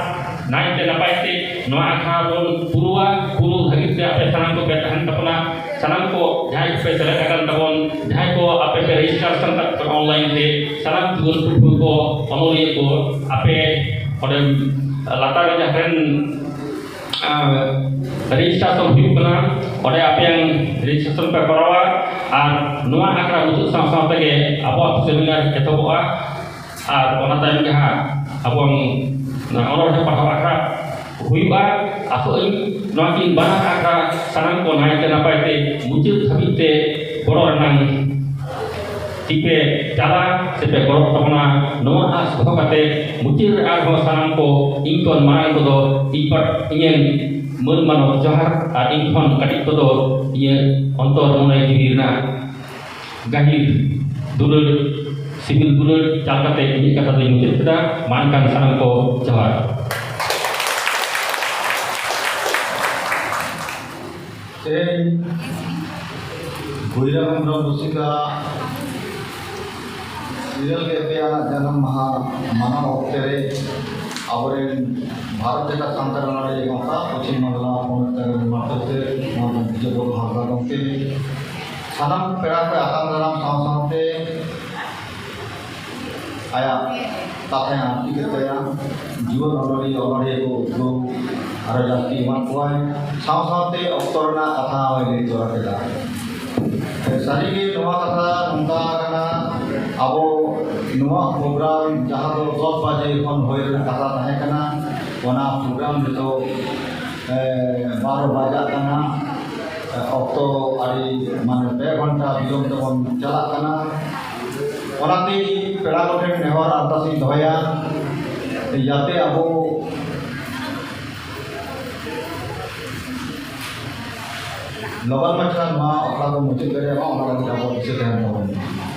ᱱᱟᱭᱛᱮ ᱱᱟᱯᱟᱭ ᱛᱮ ᱱᱚᱣᱟ ᱟᱠᱷᱲᱟ ᱵᱚᱱ ᱯᱩᱨᱟᱹᱣᱟ᱾ ᱯᱩᱨᱟᱹᱣ ᱫᱷᱟᱹᱵᱤᱡ ᱛᱮ ᱟᱯᱮ ᱥᱟᱱᱟᱢ ᱠᱚᱯᱮ ᱛᱟᱦᱮᱱ ᱛᱟᱵᱚᱱᱟ᱾ ᱥᱟᱱᱟᱢ ᱠᱚ ᱡᱟᱦᱟᱸᱭ ᱠᱚᱯᱮ ᱥᱮᱞᱮᱫ ᱟᱠᱟᱱ ᱛᱟᱵᱚᱱ, ᱡᱟᱦᱟᱸᱭ ᱠᱚ ᱟᱯᱮ ᱯᱮ ᱨᱮᱡᱤᱥᱴᱟᱨ ᱟᱠᱟᱫ ᱛᱟᱵᱚᱱᱟ ᱚᱱᱞᱟᱭᱤᱱ ᱛᱮ, ᱥᱟᱱᱟᱢ ᱡᱩᱣᱟᱹᱱ ᱯᱟᱹᱴᱷᱩᱣᱟᱹ ᱠᱚ, ᱚᱱᱚᱞᱤᱭᱟᱹ ᱠᱚ, ᱟᱯᱮ ᱚᱸᱰᱮ ᱞᱟᱛᱟᱨ ᱨᱮ ᱡᱟᱦᱟᱸ ᱨᱮᱱ, ᱟᱸ, ᱨᱮᱡᱤᱥᱴᱨᱮᱥᱚᱱ ᱦᱩᱭᱩᱜ ᱠᱟᱱᱟ, ᱚᱸᱰᱮ ᱟᱯᱮᱭᱟᱝ ᱨᱮᱡᱤᱥᱴᱨᱮᱥᱚᱱ ᱯᱮ ᱠᱚᱨᱟᱣᱟ᱾ ᱟᱨ ᱱᱚᱣᱟ ᱟᱠᱷᱲᱟ ᱢᱩᱪᱟᱹᱫ ᱥᱟᱶ ᱥᱟᱶ ᱛᱮᱜᱮ ᱟᱵᱚᱣᱟᱜ ᱥᱮᱢᱤᱱᱟᱨ ᱮᱛᱚᱦᱚᱵᱚᱜᱼᱟ᱾ ᱟᱨ ᱚᱱᱟ ᱛᱟᱭᱚᱢ ᱡᱟᱦᱟᱸ ᱟᱵᱚᱣᱟᱜ ᱚᱱᱚᱬᱦᱮ ᱯᱟᱲᱦᱟᱣ ᱟᱠᱷᱲᱟ ᱦᱩᱭᱩᱜᱼᱟ᱾ ᱟᱥᱚᱜ ᱟᱹᱧ ᱱᱚᱣᱟ ᱠᱤᱱ ᱵᱟᱱᱟᱨ ᱟᱠᱷᱲᱟ ᱥᱟᱱᱟᱢ ᱠᱚ ᱱᱟᱭᱛᱮ ᱱᱟᱯᱟᱭ ᱛᱮ ᱢᱩᱪᱟᱹᱫ ᱫᱷᱟᱹᱵᱤᱡ ᱛᱮ ᱵᱚᱞᱚ ᱨᱮᱱᱟᱝ ᱛᱤᱯᱮ ᱪᱟᱞᱟ ᱥᱮᱯᱮ ᱜᱚᱲᱚ ᱛᱟᱵᱚᱱᱟ, ᱱᱚᱣᱟ ᱟᱥ ᱫᱚᱦᱚ ᱠᱟᱛᱮ ᱢᱩᱪᱟᱹᱫ ᱨᱮ ᱟᱨᱦᱚᱸ ᱥᱟᱱᱟᱢ ᱠᱚ ᱤᱧ ᱠᱷᱚᱱ ᱢᱟᱨᱟᱝ ᱠᱚᱫᱚ ᱤᱧ ᱯᱟᱦᱴᱟ ᱤᱧᱟᱹᱝ ᱢᱟᱹᱱ ᱢᱟᱱᱚᱛ ᱡᱚᱦᱟᱨ ᱟᱨ ᱤᱧ ᱠᱷᱚᱱ ᱠᱟᱹᱴᱤᱡ ᱠᱚᱫᱚ ᱤᱧᱟᱹᱜ ᱚᱱᱛᱚᱨ ᱢᱚᱱᱮ ᱡᱤᱣᱤ ᱨᱮᱱᱟᱜ ᱜᱟᱹᱦᱤᱨ ᱫᱩᱞᱟᱹᱲ, ᱥᱤᱵᱤᱞ ᱫᱩᱞᱟᱹᱲ ᱪᱟᱞ ᱠᱟᱛᱮ ᱤᱧᱟᱹᱜ ᱠᱟᱛᱷᱟ ᱫᱚᱧ ᱢᱩᱪᱟᱹᱫ ᱠᱮᱫᱟ᱾ ᱢᱟ ᱮᱱᱠᱷᱟᱱ ᱥᱟᱱᱟᱢ ᱠᱚ ᱡᱚᱦᱟᱨ᱾ ᱛᱮᱦᱮᱧ ᱵᱷᱩᱭᱨᱟᱢ ᱦᱮᱢᱵᱨᱚᱢ ᱨᱩᱥᱤᱠᱟ ᱤᱨᱟᱹᱞ ᱜᱮᱞ ᱯᱮ ᱟᱱᱟᱜ ᱡᱟᱱᱟᱢ ᱢᱟᱦᱟ ᱢᱟᱱᱟᱣ ᱚᱠᱛᱮ ᱨᱮ ᱟᱵᱚᱨᱮᱱ ᱵᱷᱟᱨᱚᱛ ᱡᱟᱠᱟᱛ ᱥᱟᱱᱛᱟᱲ ᱚᱱᱚᱞᱤᱭᱟᱹ ᱜᱟᱶᱛᱟ ᱯᱚᱪᱷᱤᱢ ᱵᱟᱝᱞᱟ ᱯᱚᱱᱚᱛ ᱛᱟᱭᱚᱢ ᱢᱟᱨᱯᱷᱚᱛ ᱛᱮ ᱱᱚᱣᱟ ᱵᱤᱡᱚᱭ ᱵᱟᱵᱩ ᱦᱟᱸᱥᱫᱟ ᱜᱚᱢᱠᱮ ᱥᱟᱱᱟᱢ ᱯᱮᱲᱟ ᱠᱚ ᱟᱛᱟᱝ ᱫᱟᱨᱟᱢ ᱥᱟᱶ ᱥᱟᱶᱛᱮ ᱟᱭᱟᱜ ᱠᱟᱛᱷᱟᱭ ᱟᱸᱥ ᱠᱮᱫ ᱛᱟᱭᱟ᱾ ᱡᱩᱣᱟᱹᱱ ᱚᱱᱚᱞᱤᱭᱟᱹ ᱚᱱᱚᱞᱤᱭᱟᱹ ᱠᱚ ᱩᱫᱽᱜᱟᱹᱣ ᱟᱨᱚ ᱡᱟᱹᱥᱛᱤ ᱮᱢᱟᱫ ᱠᱚᱣᱟᱭ, ᱥᱟᱶ ᱥᱟᱶᱛᱮ ᱚᱠᱛᱚ ᱨᱮᱱᱟᱜ ᱠᱟᱛᱷᱟ ᱦᱚᱸᱭ ᱞᱟᱹᱭ ᱛᱚᱨᱟ ᱠᱮᱫᱟ᱾ ᱥᱟᱹᱨᱤᱜᱮ ᱱᱚᱣᱟ ᱠᱟᱛᱷᱟ ᱱᱚᱝᱠᱟ ᱠᱟᱱᱟ, ᱟᱵᱚ ᱱᱚᱣᱟ ᱯᱨᱳᱜᱨᱟᱢ ᱡᱟᱦᱟᱸ ᱫᱚ ᱫᱚᱥ ᱵᱟᱡᱮ ᱠᱷᱚᱱ ᱦᱩᱭ ᱨᱮᱱᱟᱜ ᱠᱟᱛᱷᱟ ᱛᱟᱦᱮᱸ ᱠᱟᱱᱟ, ᱚᱱᱟ ᱯᱨᱳᱜᱨᱟᱢ ᱱᱤᱛᱚᱜ, ᱮ, ᱵᱟᱨᱚ ᱵᱟᱡᱟᱜ ᱠᱟᱱᱟ᱾ ᱚᱠᱛᱚ ᱟᱹᱰᱤ ᱢᱟᱱᱮ ᱯᱮ ᱜᱷᱚᱱᱴᱟ ᱵᱤᱞᱚᱢ ᱛᱮᱵᱚᱱ ᱪᱟᱞᱟᱜ ᱠᱟᱱᱟ᱾ ᱚᱱᱟᱛᱮ ᱤᱧ ᱯᱮᱲᱟ ᱠᱚᱴᱷᱮᱱ ᱱᱮᱦᱚᱨ ᱟᱨᱫᱟᱥ ᱤᱧ ᱫᱚᱦᱚᱭᱟ, ᱡᱟᱛᱮ ᱟᱵᱚ ᱞᱚᱜᱚᱱ ᱢᱟᱪᱷᱟ ᱱᱚᱣᱟ ᱟᱠᱷᱲᱟ ᱵᱚᱱ ᱢᱩᱪᱟᱹᱫ ᱫᱟᱲᱮᱭᱟᱜ ᱢᱟ, ᱚᱱᱟ ᱞᱟᱹᱜᱤᱫ ᱟᱵᱚ ᱫᱤᱥᱟᱹ ᱛᱟᱦᱮᱱ ᱛᱟᱵᱚᱱ ᱢᱟ᱾